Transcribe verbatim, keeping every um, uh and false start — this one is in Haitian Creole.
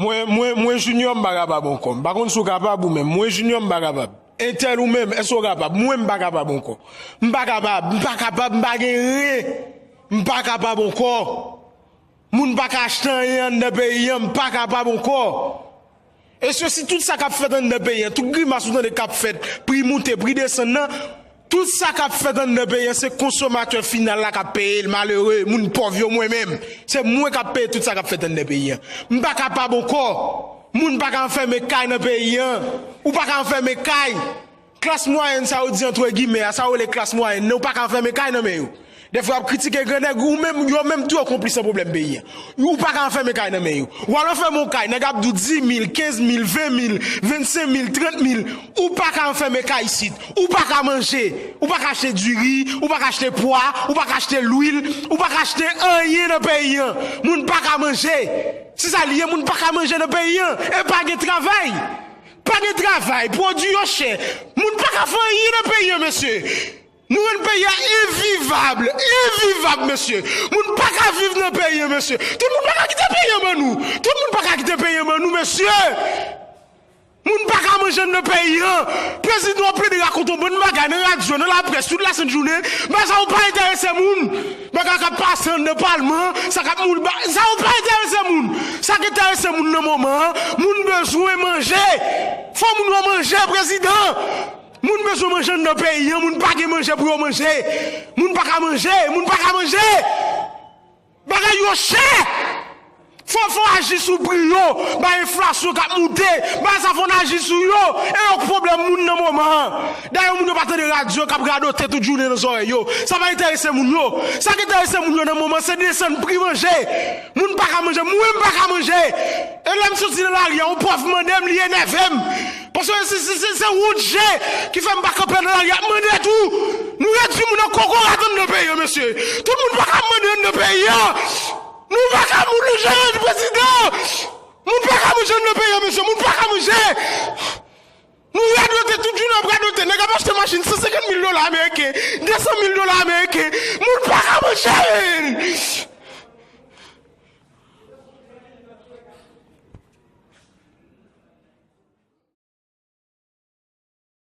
Mwen, mwen, mwen Junior, m pa kapab ankò. M pa konn si w kapab ou menm. Mwen Junior, m pa kapab. Entèl ou menm, èske w kapab? Mwen, m pa kapab ankò. M pa kapab, m pa kapab, m pa gen ren. M pa kapab ankò. Moun pa ka achte anyen anndan peyi an, m pa kapab ankò. E se si tout sa k ap fèt anndan peyi an, tout grimas ou tande k ap fèt, pri moute, pri desann nan, tout sa k ap fèt anndan peyi an, se konsomatè final la k ap peye l, malere, moun pòv yo, mwen menm. Se mwen k ap peye tout sa k ap fèt anndan peyi an. M pa kapab ankò. Moun pa ka anfèmen kay nan peyi an. Ou pa ka anfèmen kay. Klas mwayèn sa yo di antre gimè a, sa yo rele klas mwayèn nan, ou pa ka anfèmen kay nan men yo. Dèfwa y ap kritike grannèg, ou menm, yo menm tou yo konplis nan pwoblèm peyi an. Ou pa ka anfèmen kay nan men yo. W al anfèmen yon kay, nèg ap di w dis mil, kenz mil, ven mil, vennsenk mil, trant mil. Ou pa ka anfèmen kay isit. Ou pa ka manje. Ou pa ka achte diri, ou pa ka achte pwa, ou pa ka achte lwil, ou pa ka achte anyen nan peyi an. Moun pa ka manje. Se sa l ye, moun pa ka manje nan peyi an. E pa gen travay. Pa gen travay, pwodui yo chè. Moun pa ka fè anyen nan peyi an, mesye. Nou rann peyi a envivab, envivab, mesye. Moun pa ka viv nan peyi an, mesye. Tout moun pa ka kite peyi an ban nou. Tout moun pa ka kite peyi an ban nou, mesye. Moun pa ka manje anndan peyi an. Prezidan ap plede rakonte yon bann bagay nan radyo, nan laprès, tout lasent jounen. Bagay sa yo pa enterese moun. Bagay k ap pase anndan palman, sa k ap moun, ba- sa yo pa enterese moun. Sa k enterese moun nan moman an, moun bezwen manje. Fò moun yo manje, prezidan. Moun bezwen manje anndan peyi an, moun pa gen manje pou yo manje. Moun pa ka manje, moun pa ka manje. Bagay yo chè. Fò, fò aji sou pri yo, bay enflasyon k ap moute, bay sa fò n aji sou yo, e yo k pwoblèm moun nan moman an. Dayè moun yo pa tande radyo k ap radote tout jounen nan zòrèy yo. Sa pa enterese moun yo. Sa k enterese moun yo nan moman se desann pri manje. Moun pa ka manje, mwen m pa ka manje. E lè m soti nan lari a, yon pòv mande m, li enève m. Paske se, se, se, se wont je ki fè m pa kanpe nan lari ap mande tou. Nou redui moun an kokorat anndan peyi an, mesye. Tout moun pa ka mande anndan peyi an. Nou pa ka moun nou jere prezidan. Moun pa ka manje anndan peyi an, mesye. Moun pa ka manje. Nou radote, tout jounen ap radote. Nèg ap achte machin san senkant mil dola ameriken, de san mil dola ameriken. Moun pa ka manje, men.